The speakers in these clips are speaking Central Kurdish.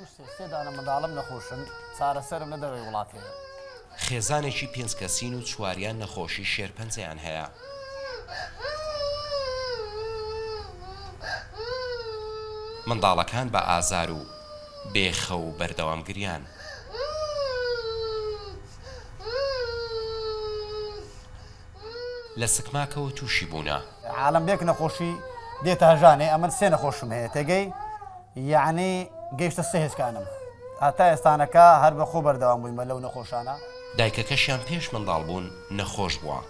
سێ دانە منداڵم نەخۆشن چارەسەرم لە دەرەوەی وڵات هەیە. خێزانێکی پێنج کەسین و چواریان نەخۆشی شێرپەنجەیان هەیە. منداڵەکان بە ئازار و بێ خەو بەردەوام گریان. لە سکماکەوە تووشی بوونە. عالەم بێک نەخۆشی دێتە هەژانێ ئەمن سێ نەخۆشم هەیە تێگەی یەعنی گەیشتە سێ هێچکانم هەتا ئێستانەکە هەر بە خۆ بەردەوام بوویمە لەو نەخۆشانە. دایکەکەشیان پێش منداڵ بوون نەخۆش بووە،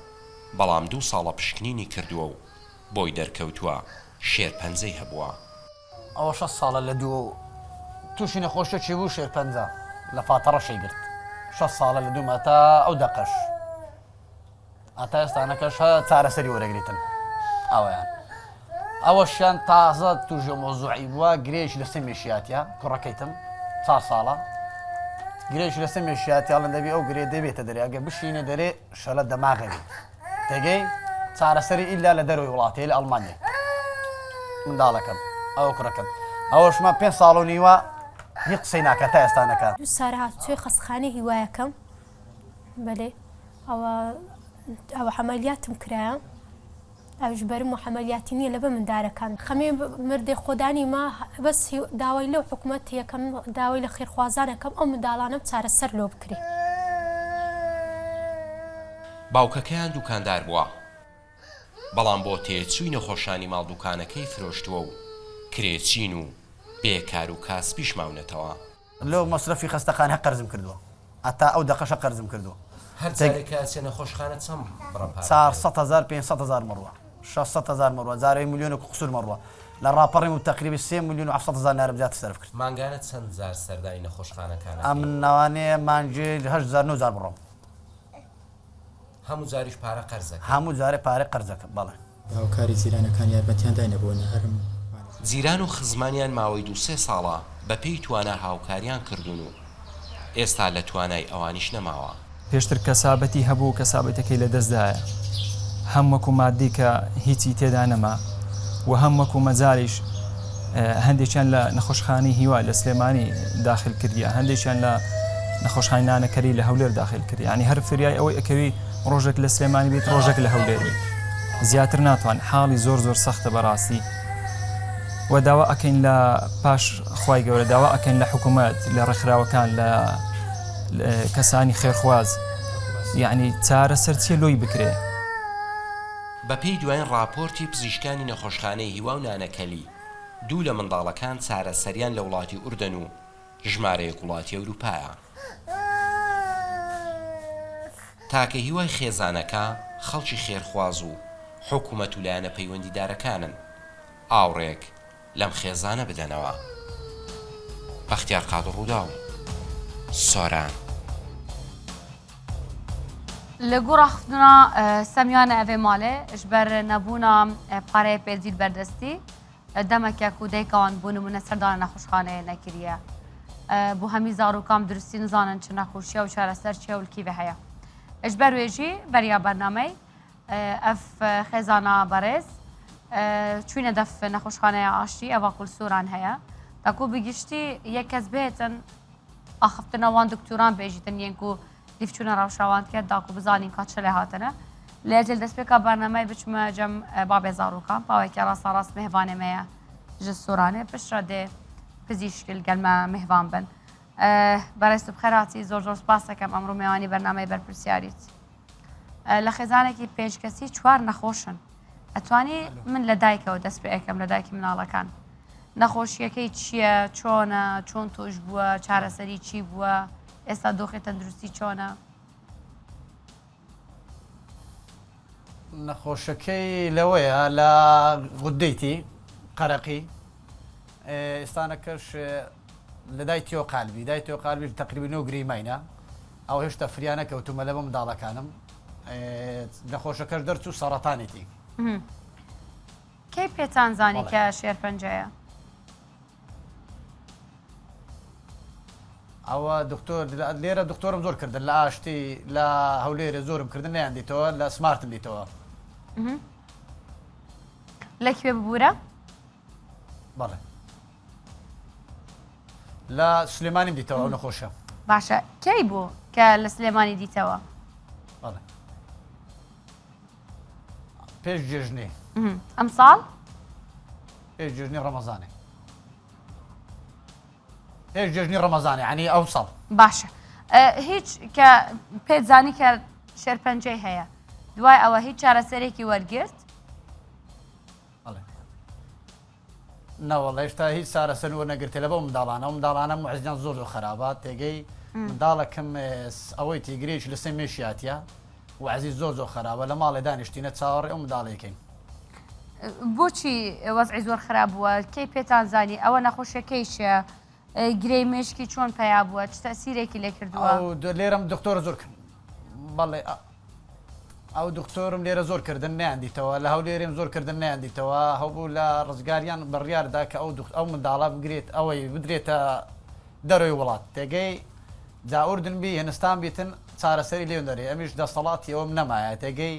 بەڵام دوو ساڵە پشکنینی کردووە و بۆی دەرکەوتووە شێرپەنجەی هەبووە. ئەوە شەست ساڵە لە دوو تووشی نەخۆشیەکی بوو شێرپەنجە لە فاتەڕەشی گرت شەست ساڵە لە دووم هەتا ئەو دەقەش. هەتا ئێستانەکەش هە چارەسەری وەرەگریتن ئەویان ئەوەشیان تازە توژە مۆزوعی بووە گرێش لە سەمێشیاتە کوڕەکەیتم چار ساڵە گرێش لە سەمێشیاتیاڵن دەبی ئەو گرێ دەبێتە دەرێ ئەگە بشینە دەرێ شەلە دەماغەوی تێگەی چارەسەری ئیلا لە دەرەوەی وڵاتەیە لە ئەڵمانیا منداڵەکەم ئەوە کوڕەکەم ئەوەشمە پێ ساڵ و نیوە هیچ قسەی ناکە تا ئێستا نەکە دوو سارە هاتووی خەستخانەی هیوایەکەم بەلێ ئەوە ئەوە عەمەلیاتم کرایە ئەوش بەرم و عەمەلیاتی نییە لەبە مندارەکان خەمێ مردێ خۆدانی ما بەس داوای لەو حکومەت یەکەم داوای لە خێرخوازانەکەم ئەو منداڵانم چارەسەر لۆ بکرێ. باوکەکەیان دوکاندار بووە، بەڵام بۆ تێچووی نەخۆشانی ماڵ دوکانەکەی فرۆشتووە و کرێچین و بێ کار و کاسبیش ماونەتەوە. لۆ مەسرەفی خەستەخانە قەرزم کردووە هەتا ئەو دەقەشە قەرزم کردووە. هەر جارێک کە ئەچێ نەخۆشخانە چەند بڕە پارە 400 هەزار 500 هەزار مەڕوە 600 هەزار مەڕوە جارێ ملیۆنێک و قسور مەڕوە لە ڕاپەڕیم و تەقریبی سێ ملیۆن و 700 هەزار نارم زیاتر سەرف کرد. مانگانە چەند جار سەردانی نەخۆشخانەکان ئەکەی؟ ئەمن لەوانەیە مانگێ هەشت جار نۆ جار بڕۆم. هەموو جاریش پارە قەرزەکەی؟ هەموو جارێ پارەی قەرزەکەم بەڵێ. هاوکاری جیرانەکان یارمەتیان داینە بۆ نەهرم. جیران و خزمانیان ماوەی دوو سێ ساڵە بەپێی توانا هاوکاریان کردوون و ئێستا لە توانای ئەوانیش نەماوە. پێشتر کەسابەتی هەبوو کەسابەتەکەی لەدەست دایە هەم وەکو مادی کە هیچی تێدا نەما و هەم وەکو مەجالیش هەندێکیان لە نەخۆشخانەی هیوا لە سلێمانی داخل کردیە هەندێکیان لە نەخۆشخانەی نانەکەری لە هەولێر داخل کرد یعنی هەر فریای ئەوەی ئەکەوی ڕۆژێک لە سلێمانی بیت ڕۆژێک لە هەولێر بیت زیاتر ناتوان حاڵی زۆر زۆر سەختە بەڕاستی و داوا ئەکەین لە پاش خوای گەورە داوا ئەکەین لە حکوومەت لە ڕێکخراوەکان لە کەسانی خێرخواز یعنی چارەسەر چیە لۆی بکرێ. بەپێی دوایین ڕاپۆرتی پزیشکانی نەخۆشخانەی هیوا و نانەکەلی، دوو لە منداڵەکان چارەسەریان لە وڵاتی ئوردەن و ژمارەیەک وڵاتی ئەوروپایە. تاکە هیوای خێزانەکە خەڵکی خێرخواز و حکومەت و لایەنە پەیوەندیدارەکانن ئاوڕێک لەم خێزانە بدەنەوە. بەختیار قادر ڕووداو، سۆران. Li gora xiftina semyane evê malê ji ber nebûna pareyê pêdivî li ber destî demeke ku dayika wan bo nimûne serdana nexweşxaneyê nekiriye. Bo hemî zarokan bi duristî nizanin çi nexweşiye û çareser çi ye û li kî ve heye. Ji ber wê jî beriya bernameyê ev xêzana berêz çûyne def nexweşxaneya Aştî eva ku li Soran heye. Da ku bi giştî yek kes bihêtin Axiftina wan doktoran bêjîtin yên ku dîvçûna rewşa wan dike da ku bizanîn ka çi lê hatine. Lê ez ê li destpêka bernameyê biçime cem babê zarokan. Pawekî rasta rast mêvanê me ye ji Soranê. Piştre dê pizîşk li gel me mêvan bin. Berêz tu bi xêr hatî. Zor zor spas dikim emro mêwanî bernameyê berpirsyarît. Li xêzanekî pênc kesî çwar nexweş in. Etwanî min li dayikewe dest pê ekem li dayikî minalەکان. نەخۆشییەکەی چییە، چۆنە، چۆن تووش بووە، چارەسەری چی بووە، ئێستا دۆخی تەندروستی چۆنە؟ نەخۆشەکەی لەوەیە لە غودەیتی قەرەقی ئێستانەکەش لە دای تیۆ قالبی دای تیۆ قالبی تقریبی نۆ گرێی ماینە ئەو هێشتا فریا نەکەوتومە لە بە منداڵەکانم نەخۆشەکەش دەرچوو سەڕەتانێتی. کەی پێتان زانی کە شێرپەنجەیە؟ ئەوە دکتۆر لێرە دکتۆرم زۆر کردن لە ئاشتی لە هەولێرە زۆرم کردن نیان دیتەوە لە سمارتم دیتەوە لە کوێ ببوورە؟ بەڵێ. لە سلێمانیم دیتەوە ئەو نەخۆشە. باشە کەی بوو کە لە سلێمانی دیتەوە؟ بەڵێ پێش جێژنێ. ئەمساڵ؟ پێش جێژنی ڕەمەزانێ. پێش جێژنی ڕەمەزانێ یعنی ئەو ساڵ. باشە هیچ کە پێت زانی کە شێرپەنجەی هەیە دوای ئەوە هیچ چارەسەرێکی وەرگرت؟ بەڵێ. نەوەڵا هێشتا هیچ چارەسەر وەرنەگرتێ لەبۆ منداڵانە ئەو منداڵانە موعزیان زۆر زۆر خەرابە تێگەی منداڵەکەم ئەوەی تیگرێکی لەسەر مێشیاتە وعزی زۆر زۆر خەرابە لە ماڵێ دانیشتینە چاوەڕێ ئەو منداڵێکین. بۆچی وەزعی زۆر خراپ بووە کەی پێتان زانی ئەوە نەخۆشیەکەی چیە گرێی مێشکی چۆن پەیا بووە چ تەسیرێکی لێ کردووە؟ ئەو لێرەم دکتۆر زۆر بەڵێ ئەو دکتۆرم لێرە زۆر کردن نیان دیتەوە لە هەولێرم زۆر کردن نیان دیتەوە هەبوو لە ڕزگاریان بڕیاردا کە ئەو ئەو منداڵە بگرێت ئەوەی بدرێتە دەرەوەی وڵات تێگەی جا ئوردن بی هندستان بیتن چارەسەری لێ دەرێ ئەمیش دەسەڵاتی ئەوم نەمایە تێگەی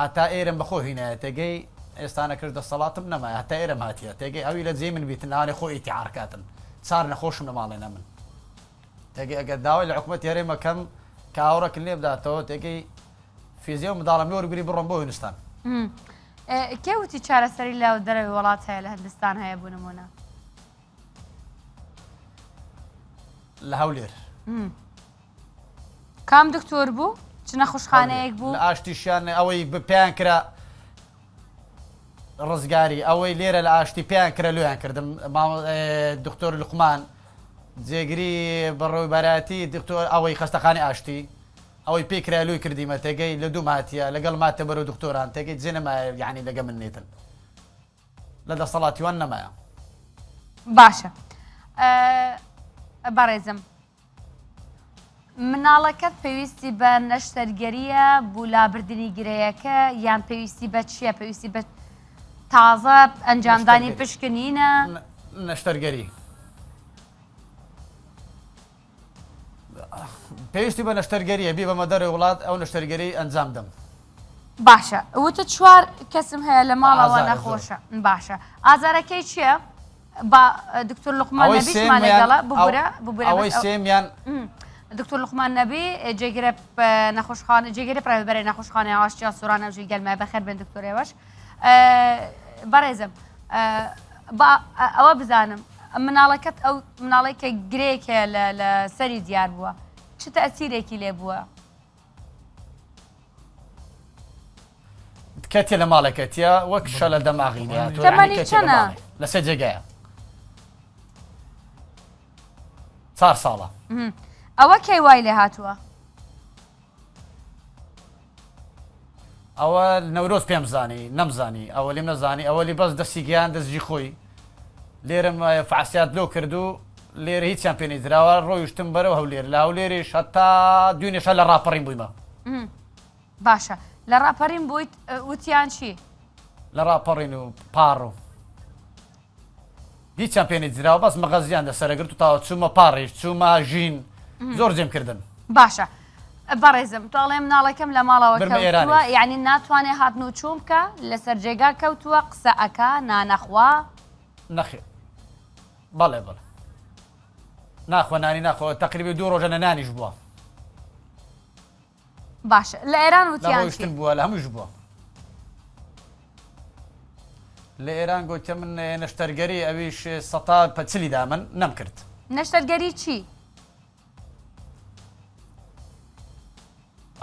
هەتا ئێرم بەخۆ هینایە تێگەی ئێستانەکەش دەسەڵاتم نەمایە هەتا ئێرەم هاتیە تێگەی ئەوی لە جێی من بیتن لەوانەیە خۆ ئیتیحار کاتن چار نەخۆشم لە ماڵێ نەمن تێگەی ئەگەر داوای لە حکومەتی هەرێم ئەکەم کە ئاوڕەکن لێ بداتەوە تێگەی فیزیە و منداڵم لێ وەرگری بڕۆم بۆ هندستان. کێ وتی چارەسەری لە دەرەوەی وڵات هەیە لە هندستان هەیە بۆ نمونە؟ لە هەولێر. کام دکتۆر بوو؟ چ نەخۆشخانەیەک بوو؟ لە ئاشتیشیان ئەوەی پێیان کرا ڕزگاری ئەوەی لێرە لە ئاشتی پێیان کرا لۆیان کردم دکتۆر لوقمان جێگری بەڕێوبەرایەتی دکتۆر ئەوەی خەستەخانی ئاشتی ئەوەی پێی کرا لۆی کردیمە تێگەی لە دووم هاتیە لەگەڵ ماتە بەرەو دکتۆران تێگەی جێ نەمایە یعنی لەگە من نێتن لە دەسەڵاتی وان نەمایە. باشە بەڕێزم مناڵەکەت پێویستی بە نەشتەرگەریە بو لابردنی گرێیەکە یان پێویستی بە چیە پێویستی بە تازە ئەنجامدانی پشکنینە؟ نەشتەرگەری پێویستی بە نەشتەرگەریە بیبەمە دەرەوەی وڵات ئەو نەشتەرگەری ئەنجام دەم. باشە وتت چوار کەسم هەیە لە ماڵەوە نەخۆشە باشە ئازارەکەی چییە؟ با دکتۆر لوقمان نەبیشمان لەگەڵە ببورە ببورە ئەوەی سێمیان دکتۆر لوقمان نەبی جێگرە نەخۆشخانە جێگرە پرایبەرە نەخۆشخانەی ئاشتیا سۆرانە و گەلمە بەخێر بن دکتۆر ئێوەش بەڕێزم با ئەوە بزانم مناڵەکەت ئەو مناڵێک کە گرێک هەیە لە سەری دیار بووە چ تەسیرێکی لێ بووە؟ کەتیە لە ماڵێ کەتیە وەک شەلە دەماغی لێ هاتووە تەمەنی یعنی کەتیە لە چەنە؟ ماڵێ لەسەر جێگایە چار ساڵە ئەوە کەی وای لێ هاتووە؟ ئەوە نەورۆز پێم زانی نەمزانی ئەوە لێم نەزانی ئەوە لی بەس دەستی گیان دەستجی خۆی لێرم فعسیات لۆ کرد و لێرە هیچیان پێ نەیدراوە ڕۆیشتم بەرەو هەولێر لە هەولێریش هەتا دوێنێشە لە ڕاپەڕین بوویمە باشە لە ڕاپەڕین بوویت وتیان چی؟ لە ڕاپەڕین و پاڕ و هیچیان پێ نەدراوە بەس مەغەزیان لەسەرەگرت و تاوە چوومە پاڕیش چوومە ژین زۆر جێم کردن. باشە بەڕێزم تۆ ئەڵێ مناڵەکەم لە ماڵەوە کەوتووە یعنی ناتوانێ هاتن و چوون بکە لەسەر جێگا کەوتووە قسە ئەکا نانەخوا نەخێ بەڵێ بەڵێ ناخۆ نانی ناخۆ تقریبی دوو ڕۆژە نە نانیش بووە. باشە لە ئێران وتیان چی؟ بووە لە هەمووش بووە لە ئێران گوتە من نەشتەرگەری ئەویش سەتا پەچلی دا من نەم کرد. نەشتەرگەری چی؟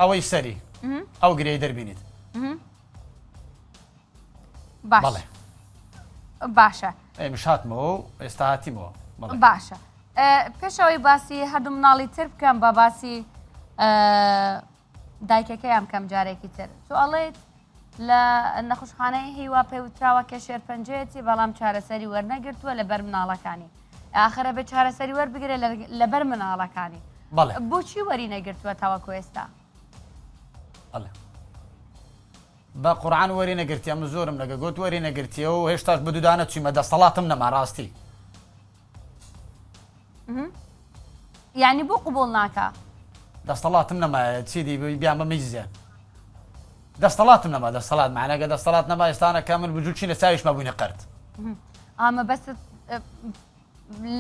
ئەوەی سەری ئەو گرێی دەربینیت. باش باشە ئێمش هاتمەوە و ئێستا هاتیمەوە باشە پێشەوەی باسی هەردوو مناڵی تر بکەم بە باسی دایکەکەیان بکەم جارێکی تر تۆ ئەڵێت لە نەخۆشخانەی هیوا پێوتراوە کە شێرپەنجەیەتی بەڵام چارەسەری وەرنەگرتووە لەبەر مناڵەکانی ئاخرە بێ چارەسەری وەربگرێت لەبەر مناڵەکانی بۆچی وەری نەگرتووە تاوەکو ئێستا بە قورعان وەری نەگرتیە من زۆرم لەگە گۆت وەری نەگرتیە و هێشتاش بە دوودانە چیمە دەسەڵاتم نەما ڕاستی. یعنی بۆ قبوڵ ناکا؟ دەستەڵاتم نەمایە چیدی بیان بە میزیان دەستەڵاتم نەما دەستەڵات معناگە دەستەڵات نەما ئێستانە کە من بجوو چینە چاویش مەبووینە قەرت ئامە بەست.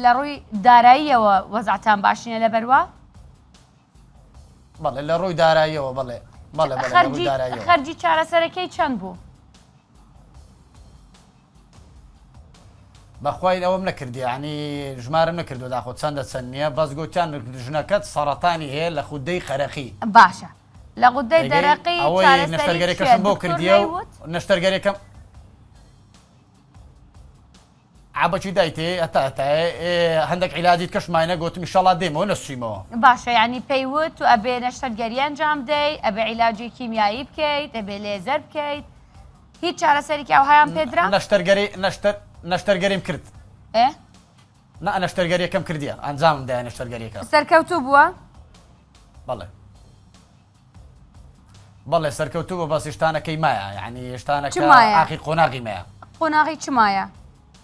لە ڕووی داراییەوە وەزعتان باش نییە لەبەروا؟ بەڵێ لە ڕووی داراییەوە بەڵێ بەڵێ بەڵێ لە ڕووی داراییەوە. خەرجی چارەسەرەکەی چەند بوو؟ بەخوای ئەوەم نەکردی یعنی ژمارەم نەکردو داخۆ چەندە چەند نییە بەس گوتیان ژنەکەت سەڕەتانی هەیە لە خودەی قەرەقی. باشە لە غودەی دەرەقی ئەوەی چارەسەری چییە؟ نەشتەرگەرێکەشم بۆ دکتۆر کردیە و نەیوت؟ نەشتەرگەرێکەم عەبەکی دایتێ هەتا هەتایە ئێ هەندێک عیلاجی کەش ماینە گۆتم ئیشەڵا دێمەوە نەسویمەوە. باشە یانی پێی وت تو ئەبێ نەشتەرگەری ئەنجام دەی ئەبێ عیلاجی کیمیایی بکەیت ئەبێ لێزەر بکەیت هیچ چارەسەرێکی ئەوهایان پێدرا؟ نەشتەرگەری نەشتەر نەشتەرگەریم کرد. ئێ؟ نا نەشتەرگەریەکەم کردیە ئەنجامم دایە نەشتەرگەریەکە. سەرکەوتوو بووە؟ بەڵێ. بەڵێ سەرکەوتوو بوو بەس شتانەکەی مایە یعنی شتانەکە چ مایە؟ ئاخیر قۆناغی مایە. قۆناغی چ مایە؟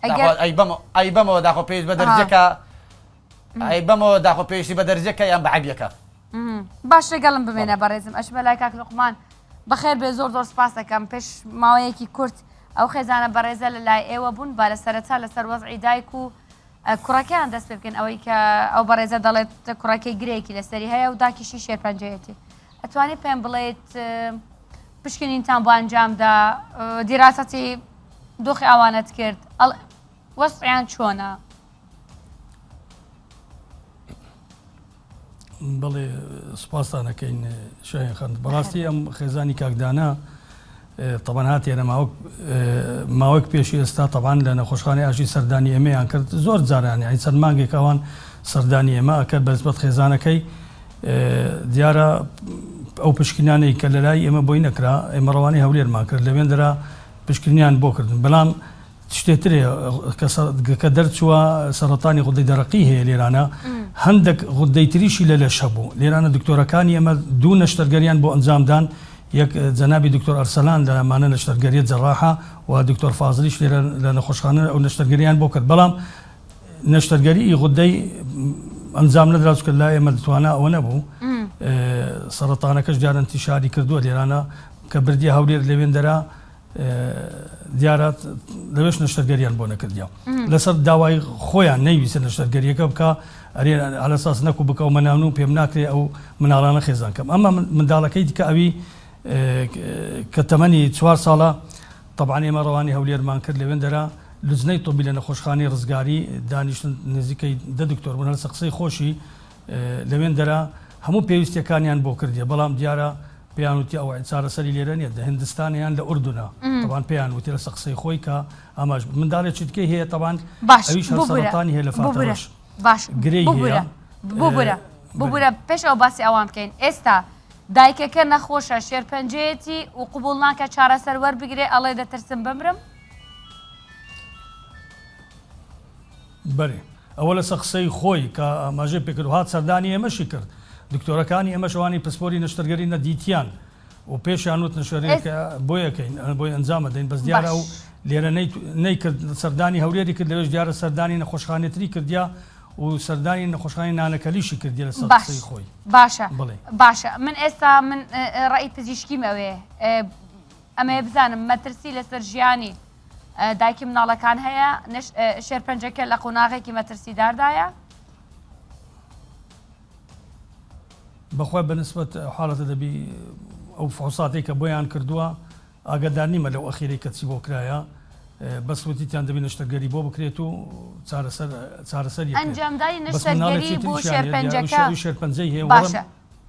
ئەگەر داخۆ ئەی بەمەوە ئەی بەمەوە داخۆ پێویست بە دەرزیەکە ئەی بەمەوە داخۆ پێویستی بە دەرزیەکە یان بە عەبیەکە. باش لەگەڵم بمێنە بەڕێزم ئەچمە لای کاک لوقمان بەخێر بێ زۆر زۆر سپاس دەکەم پێش ماوەیەکی کورت ئەو خێزانە بەڕێزە لە لای ئێوە بوون با لە سەرەتا لەسەر وەزعی دایک و کوڕەکەیان دەست پێ بکەین ئەوەی کە ئەو بەڕێزە دەڵێت کوڕەکەی گرێکی لەسەری هەیە و داکیشی شێرپەنجەیەتی ئەتوانی پێم بڵێیت پشکنینتان بۆ ئەنجامدا دیراسەتی دۆخی ئەوانەت کرد وەسعیان چۆنە؟ بەڵێ سوپاستان ئەکەین شاهین خان بەڕاستی ئەم خێزانی کاکدانا تەبان هاتێنە ماوەک ماوەک پێشی ئێستا تەبان لە نەخۆشخانەی ئاشی سەردانی ئێمەیان کرد زۆر جارانی ئەی چەند مانگێک ئەوان سەردانی ئێمە ئەکرد بەنسبەت خێزانەکەی دیارە ئەو پشکنانەی کە لە لای ئێمە بۆی نەکرا ئێمە ڕەوانەی هەولێرمان کرد لەوێندرا پشکنیان بۆ کردن بەڵام شتێ ترێ کە دەرچووە سەرەتانی غودەی دەرەقی هەیە لێرانە هەندێک غودەی تریشی لە لەش هەبوو لێرانە دکتۆرەکانی ئێمە دوو نەشتەرگەریان بۆ ئەنجامدان یەک جەنابی دکتۆر ئەرسەلان لە مانە نەشتەرگەریە جەراحە و دکتۆر فازلیش لێرە لە نەخۆشخانە ئەو نەشتەرگەریان بۆ کرد بەڵام نەشتەرگەری غودەی ئەنجام نەدرا چونکە لای ئێمە توانا ئەوە نەبوو سەرەتانەکەش دیارە انتشاری کردووە لێرانە کە بردیە هەولێر لەوێندەرا دیارە لەوێش نەشتەرگەریان بۆ نەکردیا لەسەر داوای خۆیان نەیویستە نەشتەرگەریەکە بکە ئەرێ ئەلەساس نەکو بکە و مەنان و پێم ناکرێ ئەو مناڵانە خێزان کەم ئەمە منداڵەکەی دیکە ئەوی کە تەمەنی چوار ساڵە طبعا ئێمە ڕەوانی هەولێرمان کرد لەوێن دەرا لجنەی طبی لە نەخۆشخانەی ڕزگاری دانیشتن نزیکەی دە دکتۆر بوون هەرسە قسەی خۆشی لەوێن دەرا هەموو پێویستیەکانیان بۆ کردیە بەڵام دیارە پێیان وتی ئەوە چارەسەری لێرە نیە دە هندستانە یان لە ئوردونە تەبان پێیان وتی لەسە قسەی خۆی کە ئاماژ منداڵێکی دیکەی هەیە تەبان باش ئەویش هەر ببورە سەرەتانی هەیە لە ببورە فاتەڕەش باش گرێی ببورە هەیە ببورە ببورە پێش ئەو باسی ئەوان بکەین ئێستا دایکەکە نەخۆشە شێرپەنجەیەتی و قبوڵ ناکە چارەسەر وەربگرێ ئەڵێ دەترسم بمرم بەرێ ئەوە لەسەر قسەی خۆی کە ئاماژەی پێکرد و هات سەردانی ئێمەشی کرد، دکتۆرەکانی ئێمەش ئەوانەی پسپۆری نەشتەرگەری نەدیتیان و پێشیان وت نەشتەرگەریەکە بۆی ئەکەین بۆی ئەنجام ئەدەین بەس دیارە ئەو لێرە نەیکرد سەردانی هەولێری کرد لەوێش دیارە سەردانی نەخۆشخانەتری کردیا و سەردانی نەخۆشخانەی نانەکەلیشی کردیە لەسەر قسەی خۆی. باشە باشە من ئێستا من ڕەئی پزیشکیم ئەوێ ئەمەوێ بزانم مەترسی لەسەر ژیانی دایکی مناڵەکان هەیە شێرپەنجەکە لە قۆناغێکی مەترسیداردایە؟ بەخوای بەنسبەت حاڵەتە دەبی ئەو فحوساتەی کە بۆیان کردووە ئاگادار نیمە لەو ئەخیرەی کە چی بۆ کرایە بەس وتیتیان دەبی نەشتەرگەری بۆ بکرێت و چارەسەر چارەسەری ئەنجامدانی نەشتەرگەری بۆ شێرپەنجەکە شێرپەنجەی هەیە باشە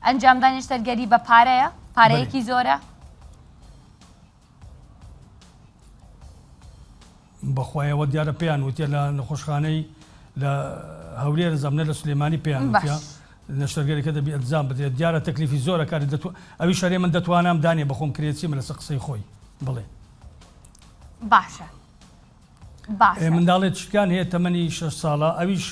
ئەنجامدانی نەشتەرگەری بە پارەیە پارەیەکی زۆرە بەخوایەوە دیارە پێیان وتیە لە نەخۆشخانەی لە هەولێر زەم نە لە سلێمانی پێیان وتیە نەشتەرگەریەکە دەبی ئەنجام بدرێت دیارە تەکلیفی زۆرە کاری دەتو ئەوی شەرێ من دەتوانام دانێ بەخۆم کرێچی من لەسەر قسەی خۆی بڵێ باشە باشە منداڵێک چکان هەیە تەمەنی شەش ساڵە ئەویش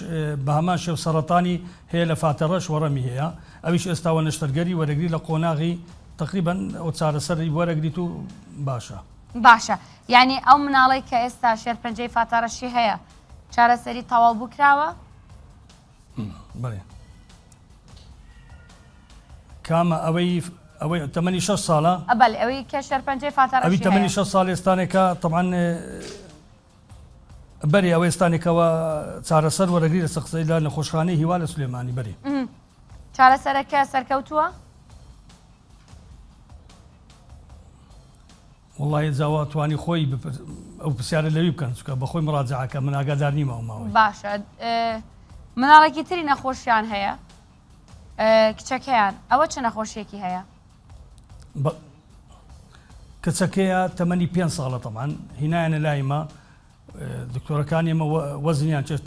بە هەمان شێو سەرەتانی هەیە لە فاتەڕەش وەڕەمی هەیە ئەویش ئێستاوە نەشتەرگەری وەرەگری لە قۆناغی تەقریبەن ئەو چارەسەری وەرەگریت و باشە. باشە یانی ئەو مناڵەی کە ئێستا شێرپەنجەی فاتەڕەشی هەیە چارەسەری تەواو بوو کراوە؟ بەڵێ کامە ئەوەی ئەوەی تەمەنی شەش ساڵە؟ بەڵێ ئەوەی کە شێرپەنجەی فاتەڕەشی ئەوی تەمەنی شەش ساڵ ئێستانێکە تەبعەن. بەری ئەوە ئێستانێکەوە چارەسەر وەرەگری لە سەقزەی لە نەخۆشخانەی هیوا لە سلێمانی بەری. چارەسەرەکە سەرکەوتووە؟ وەڵی جاوا توانی خۆی ئەو پرسیارە لەوی بکەن چکە بەخۆی مراجعەکە من ئاگادار نیمە ئەو ماوەی. باشە مناڵێکی تری نەخۆشیان هەیە کچەکەیان ئەوە چ نەخۆشیەکی هەیە؟ کچەکەیە تەمەنی پێ ساڵە تەمان هینایانە لایمە دکتۆرەکانی ئێمە وەزنیان چێشت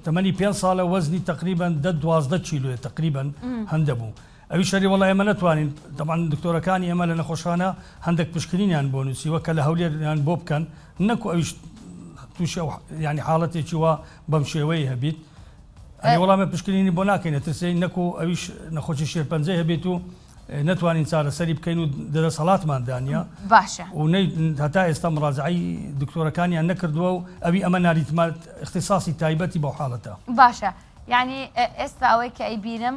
تەمەنی پێ ساڵە وەزنی تقریبان دە 12 کیلۆیە تقریبان هەندە بوو ئەوی شەری وەڵای ئێمە نەتوانین دەمان دکتۆرەکانی ئێمە لە نەخۆشخانە هەندێک پشکنینیان بۆ نووسیوە کە لە هەولێریان بۆ بکەن نەکو ئەویش تووشی ئەو ینی حاڵەتێکی وا بەم شێوەیە هەبیت ئەی وەڵامە پشکنینی بۆ ناکەینە ترسین نەکو ئەویش نەخۆشی شێرپەنجەی هەبێت و نەتوانین چارەسەری بکەین و دەدەسەڵاتمان دانیە باشە و هەتا ئێستا مڕاجعی دکتۆرەکانیان نەکردووە و ئەوی ئەمە ناریتمە اختصاصی تایبەتی بەو حاڵەتە. باشە یعنی ئێستا ئەوەی کە ئەیبینم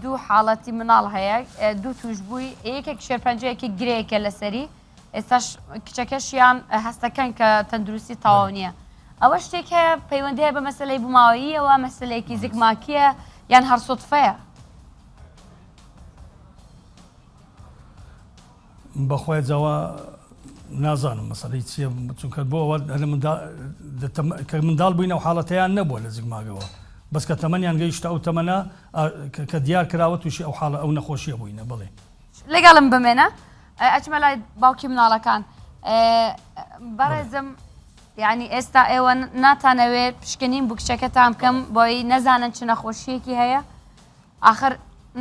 دوو حاڵەتی مناڵ هەیە دوو توشبووی یەکێک شێرپەنجەیەکی گرەیەکە لەسەری ئێستاش کچەکەشیان هەستەکەن کە تەندروستی تەواو نییە ئەوە شتێک هەیە پەیوەندی هەیە بە مەسلەی بووماوەییەوە مەسلەیەکی زگماکیە یان هەر سوتفەیە بەخوای جاوا نازانم مەسەلەی چییە چونکە بۆ ئەوە کە منداڵ بووین ئەو حاڵەتەیان نەبووە لە زگماگەوە بەس کە تەمەنیان گەیشتە ئەو تەمەنە کە دیار کراوە تووشی ئەو حاڵە ئەو نەخۆشیە بووینە بڵێ لەگەڵم بمێنە ئەچمە لای باوکی مناڵەکان بەڕێزم یعنی ئێستا ئێوە ناتانەوێت پشکنین بۆ کچەکەتان بکەم بۆی نەزانن چ نەخۆشیەکی هەیە ئاخر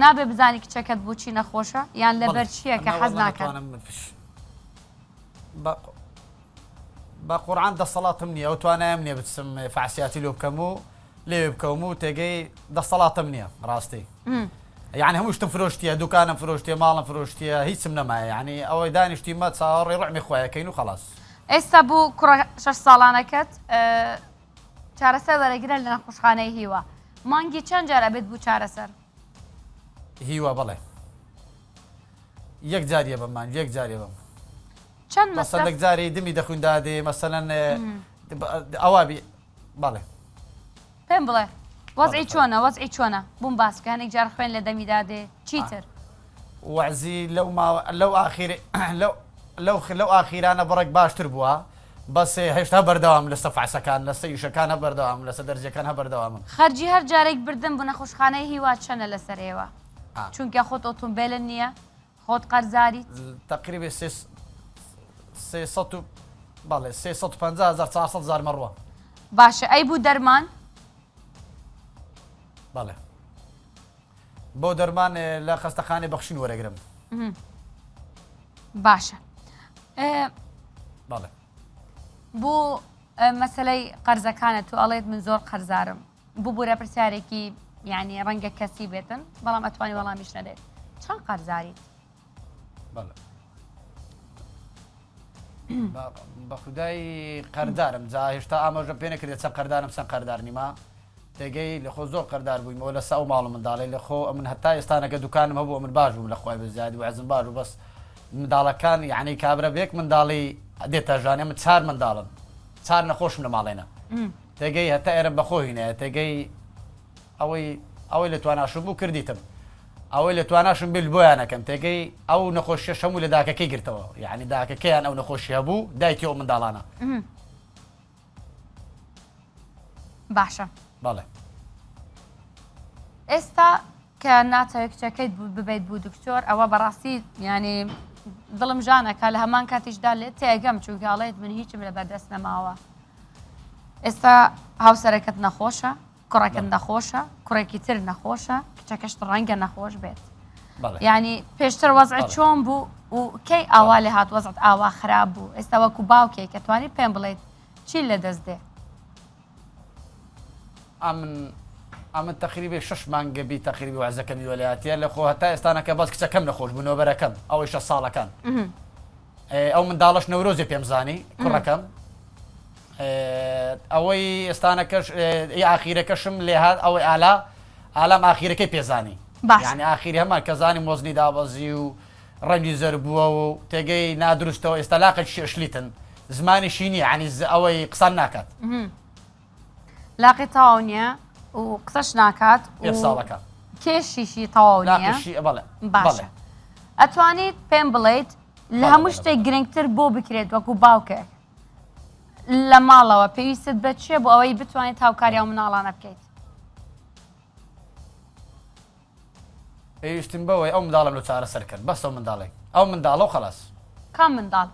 نابێ بزانی کچەکەت بۆچی نەخۆشە یان لەبەر چییە کە حەز ناکەن. بە قورعان دەسەڵاتم نییە ئەو توانایم نییە بچم فەعسیاتی لۆ بکەم و لێوێ بکەوم و تێگەی دەسەڵاتم نییە ڕاستی یعنی هەموو شتم فرۆشتیە دوکانم فرۆشتیە ماڵم فرۆشتیە هیچم نەمایە یعنی ئەوەی دانیشتیمە چاوەڕێ ڕحمی خوایەکەین و خلاص. ئێستا بوو کوڕە شەش ساڵانەکەت چارەسەر وەرەگرە لە نەخۆشخانەی هیوا مانگی چەند جار ئەبێت بوو چارەسەر؟ هیوا بەڵێ یەک جاریە بەم مانگ یەک جاریە بەم چەند مەسەلەن یەک جاری دمی دەخوین دادێ مەسەلەن ئەوا بی بەڵێ پێم بڵێ وەزعی چۆنە وەزعی چۆنە بووم باس بکە هەنێک جار خوێن لە دەمی دادێ چیتر وەعزی لەو ماوە لەو ئاخیر لەو لەو لەو ئاخیرانە بڕێک باشتر بووە بەس هێشتا بەردەوام لەسە فەحسەکان لەسە ئیشەکان هە بەردەوام لەسە دەرزیەکان هە بەردەوامم. خەرجی هەر جارێک بردن بۆ نەخۆشخانەی هیوا چەنە لەسەر ئێوە چونکە خۆت ئۆتۆمبێلت نییە خۆت قەرزاریت؟ تەقریبی سێ 300 و بەڵێ 350 هەزار 400 هەزار مەڕوە. باشە ئەی بو دەرمان؟ بەڵێ بۆ دەرمان لە خەستەخانەی بەخشین وەرەگرم. باشە بەڵێ بۆ مەسلەی قەرزەکانە تو ئەڵێت من زۆر قەرزارم ببوورە پرسیارێکی یعنی ڕەنگە کەسی بێتن بەڵام ئەتوانی وەڵامیش نەدێت چەند قەرزاریت بە خودای قەردارم جا هێشتا ئاماژە پێ نەکردێت چەند قەردارم چەند قەردار نیمە تێگەی لەخۆ زۆر قەردار بوویمەوە لەسە ئەو ماڵ و منداڵەی لەخۆ ئەمن هەتا ئێستانەکە دوکانم هەبوو ئەمن باش بووم لە خوای بەزیادی وەعزم باش بوو بەس منداڵەکان یعنی کابرا بە یەک منداڵی دێتە ژانێ من چار منداڵم چار نەخۆشم لە ماڵێنە تێگەی هەتا ئێرە بەخۆ هینایە تێگەی ئەوەی ئەوەی لە تواناشم بوو کردیتم ئەوەی لە تواناشم بێت بۆیانەکەم تێگەی ئەو نەخۆشیە هەموو لە داکەکەی گرتەوە یعنی داکەکەیان ئەو نەخۆشی هەبوو دایکی ئەو منداڵانە باشە بەڵێ ئێستا کە ناتەوێت کچەکەیت ببیت بوو دکتۆر ئەوە بەڕاستی ینی دڵم ژانەکە لە هەمان کاتیشدا لێت تێگەم چونکە ئەڵێت من هیچم لە بەردەست نەماوە ئێستا هاوسەرەکەت نەخۆشە کوڕەکەت نەخۆشە کوڕێکی تر نەخۆشە کچەکەشت ڕەنگە نەخۆش بێت ینی پێشتر وەزع چۆن بوو و کەی ئاوا لێ هاات وەزت ئاوا خراپ بوو ئێستا وەکو باوکێک کە توانی پێم بڵێت چی لە دەست دێ ئەمن ئەمن تەقریبی شش مانگە بی تەقریبی وەعزەکەمی وەلاتیە لە خۆ هەتا ئێستانەکە بەس کچەکەم نەخۆش بوو نۆبەرەکەم ئەوەی شە ساڵەکان ئەو منداڵەش نەورۆزێ پێم زانی کوڕەکەم ئەوەی ئێستانەکەش ئی ئاخیرەکەشم لێهات ئەوەی ئالا ئالام ئاخیرەکەی پێزانی یعنی ئاخیری هەمان کە زانی مۆزنی دابەزی و ڕەنگی زەر بووە و تێگەی نادروستەوە ئێستا لاقێک شێشلیتن. زمانیشی نییە عنی ئەوەی قسان ناکات. لاقی تەواو نییە و قسەش ناکات و ساڵەکە کێشیشی تەواو نییە باشە ئەتوانیت پێم بڵیت لە هەموو شتێک گرنگتر بۆ بکرێت وەکو باوکێک لە ماڵەوە پێویستت بە چیە بۆ ئەوەی بتوانیت هاوکاری ئەو مناڵانە بکەیت؟ پێویستم بەوەی ئەو منداڵم لە چارەسەر کرد بەس ئەو منداڵێک ئەو منداڵە و خلاص. کام منداڵ؟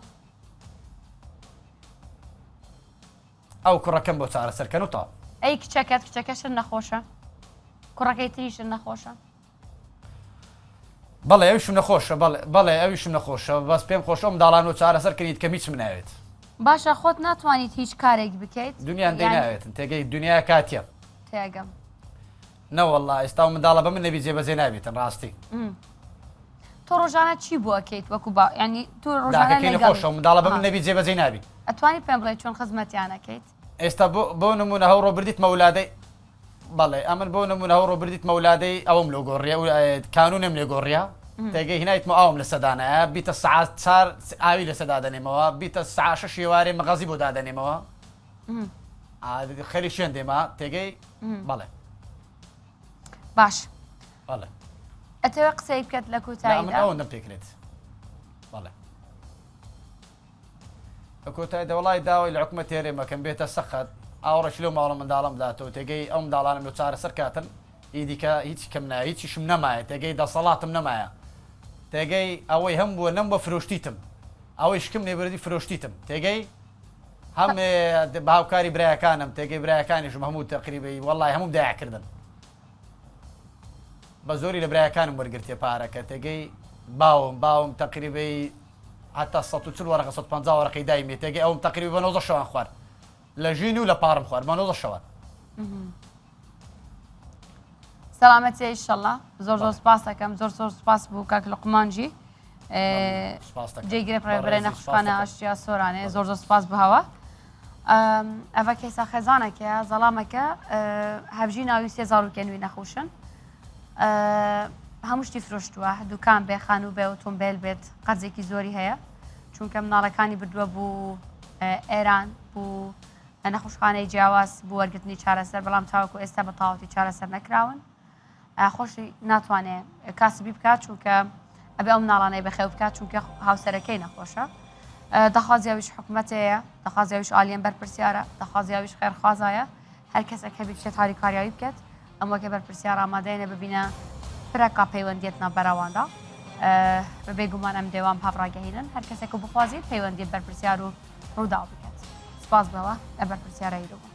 ئەو کوڕەکەم بۆ چارەسەر کەن و تەواو. ئەی کچەکەت کچەکەشت نەخۆشە کوڕەکەی تریشت نەخۆشە؟ بەڵێ ئەویشم نەخۆشە بەڵێ بەڵێ ئەویشم نەخۆشە بەس پێم خۆشە ئەو منداڵانە چارەسەر کەنیت کەم هیچم ناوێت. باشە خۆت ناتوانیت هیچ کارێک بکەیت؟ دنیان دەی ناوێتن تێگەی دنیا کاتیە. تێگەم. نەوەڵا ئێستا ئەو منداڵە بە من نەبی جێبەجێ نابێتن ڕاستی. تۆ ڕۆژانە چی بۆ ئەکەیت وەکو با ینی تۆ ڕۆژانە داکەکەی لەگەڵ نەخۆشە و منداڵە بە من نەبی جێبەجێ نابی. ئەتوانی پێم بڵێی چۆن خزمەتیان ئەکەیت؟ ئێستا بۆ بۆ نمونە هەوڕۆ بردیت مەولادەی بەڵێ ئەمن بۆ نمونە هەوڕۆ بردیت مەولادەی ئەوم لۆ گۆڕیە کانونم لێ گۆڕیە تێگەی هینایتمە ئاوم لە سەدانایە بیتە سەعات چار ئاوی لە سەدا دەنێمەوە بیتە سەعات شەش ئێوارێ مەغەزی بۆ دادەنێمەوە خەری شوێن دێما تێگەی بەڵێ باش بەڵێ ئەتەوێ قسەی بکەت لە کۆتاییدا ئەوەندەم پێکرێت بەڵێ لە کۆتایی دەوڵای داوای لە حکومەت تێرێ مەکەم بێتە سەخت ئاوڕێکی لەو ماڵە منداڵم داتەوە تێگەی ئەو منداڵانم لە چارەسەر کاتن ئیدیکە هیچ کەم نایە هیچیشم نەمایە تێگەی دەسەڵاتم نەمایە تێگەی ئەوەی هەم بووە نەم بە فرۆشتیتم ئەوەی شکم لێبردی فرۆشتیتم تێگەی هەم بە هاوکاری برایەکانم تێگەی برایەکانیشم هەموو تەقریبی وەڵی هەموو دایکردن بە زۆری لە برایەکانم وەرگرتێ پارەکە تێگەی باوم باوم تەقریبی حتا 140 وەرەقە 150 وەرەقەی دایمێ تێگەی ئەوم تەقریبی بە 90 شەوان خوارد لە ژین و لە پارم خوارد بە 90 شەوان سەلامەتیە ئیشەڵا زۆر زۆر سپاس دەکەم زۆر زۆر سپاس بوو کاک لقمانجی جێگرە پرێبرای نەخشخانە ئاشتیا سۆرانێ زۆر زۆر سپاس بهەوە ئەڤە کەیسا خێزانەکەیە زەڵامەکە هەبژی ناوی سێ زاروکێن وی نەخۆشن هەموو شتی فرۆشتووە دوکان بێ خانوو بێ ئۆتۆمبیل بێت قەرزێکی زۆری هەیە چونکە مناڵەکانی بردووە بوو ئێران بوو لە نەخۆشخانەی جیاواز بۆ وەرگرتنی چارەسەر، بەڵام تاوەکو ئێستا بە تەواوەتی چارەسەر نەکراون. خۆشی ناتوانێ کاسبی بکات چونکە ئەبێ ئەو مناڵانەی بەخێو بکات چونکە هاوسەرەکەی نەخۆشە. دەخوازیاویش حکومەتەیە، دەخوازیاویش ئالیەن بەرپرسیارە، دەخوازیاویش خێرخوازایە، هەر کەسێک هەبی بچێت هاریکاریاوی بکات. ئەم وەکە بەرپرسیار ئامادەینە ببینە پرەکا پەیوەندیت ناوبەراواندا. بە بێگومان ئەم دێوان پاڤ ڕاگەهینن هەر کەسێک و بخوازیت پەیوەندی بەرپرسیار و ڕووداو بکات. سپاس بەوە لە بەرپرسیارە ئیرۆ بوون.